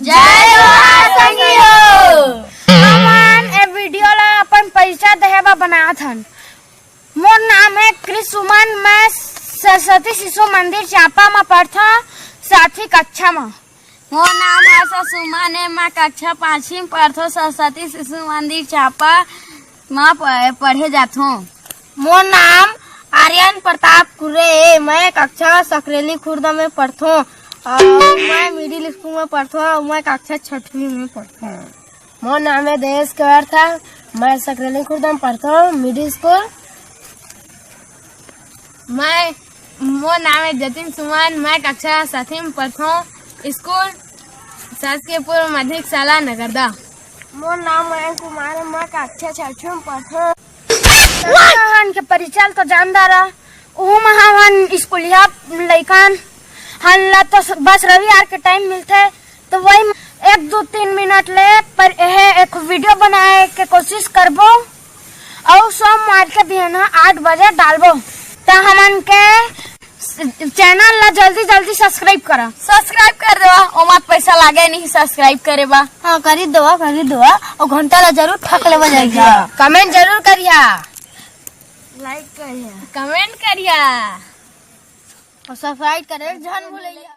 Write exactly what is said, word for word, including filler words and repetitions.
जय जोहार संगी हो। हमन ए वीडियो ला अपन परिचय देहे बर बनात हन। मोर नाम है क्रिस सुमन, मैं सरस्वती शिशु मंदिर चांपा म पढ़थों, सातवीं कक्षा म। मोर नाम आशा सुमन है, मैं कक्षा पांचवी म पढ़थों, सरस्वती शिशु मंदिर चांपा म प-, पढ़े जाथों। मोर नाम आर्यन प्रताप कुर्रे है, मैं कक्षा सकरेली खुर्द में पढ़थों और मैं मिडिल स्कूल में पढ़थों और मैं कक्षा छठवीं में पढ़थों। मोर नाम है देवेश कवर्था, मैं सकरेली खुर्द में पढ़थों, मिडिल स्कूल। मैं, मोर नाम है जतिन सुमन, मैं कक्षा सातवीं में पढ़थों, स्कूल शासकीय पूर्व माध्यमिक शाला नगरदा। मोर नाम मयंक कुमार है, मैं कक्षा छठवीं में पढ़थों। हमन के परिचय तो जानदार है, उहू म हमन स्कूलिया लइकन हन ला तो बस रविवार के टाइम मिलथे, तो वही एक दो तीन मिनट ले पर यह एक वीडियो बनाए के कोशिश करबो। अउ सोमवार के बिहान आठ बजे डालबो। त हमन के चैनल ला जल्दी जल्दी सब्सक्राइब करा। सब्सक्राइब कर देवा, ओमा पैसा लागे नहीं सब्सक्राइब करे बा। हाँ, करी देवा, करी देवा। और घंटा ला जरूर ठक लेवा जाएगा। कमेंट जरूर करिया। लाइक करिया। कमेंट करिया। और सब्सक्राइब करे झन भूलिया।